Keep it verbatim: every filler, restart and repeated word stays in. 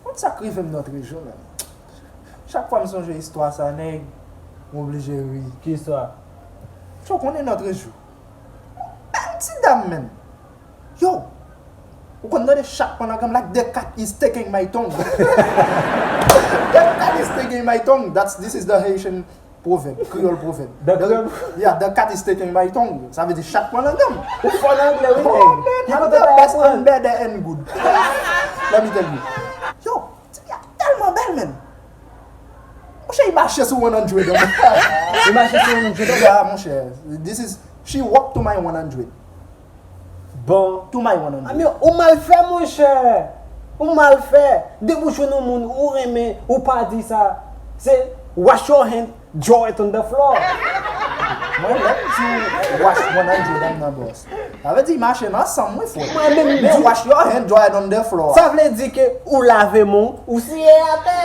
Konn sa k rive m lòtrejou, menm. Chak fwa m sonje istwa sa, nèg, m oblije ri. Ki istwa? Cho konnen lòtrejou. Bèl ti dam, menm. Yo! Ou konn tande chat pran langam like the cat is taking my tongue. The cat is taking my tongue. That's, this is the Haitian proverb, Creole proverb. The Creole? Yeah, the cat is taking my tongue. Sa vle di chat pran langam. Ou fò nan anglè, wi, nèg. Oh, man, I'm the best and better and good. Let me tell you. Yo, ti fi a tèlman bèl, man. Monchè, li mache sou one hundred. Li mache sou one hundred? Yeah, monchè. This is, she walk to my one hundred. Bon. To my one hundred. Ami, ou mal fè, monchè. Ou mal fè. Depi w jwenn yon moun ou renmen, ou pa di sa. Se wash your hand, draw it on the floor. Mwen, lè m di w wash one hundred, I'm not boss. Sa vle di mache nan san m, wi, frè. Mwen menm, men di wash your hand, draw it on the floor. Sa vle di ke ou lave men w, ou siye atè.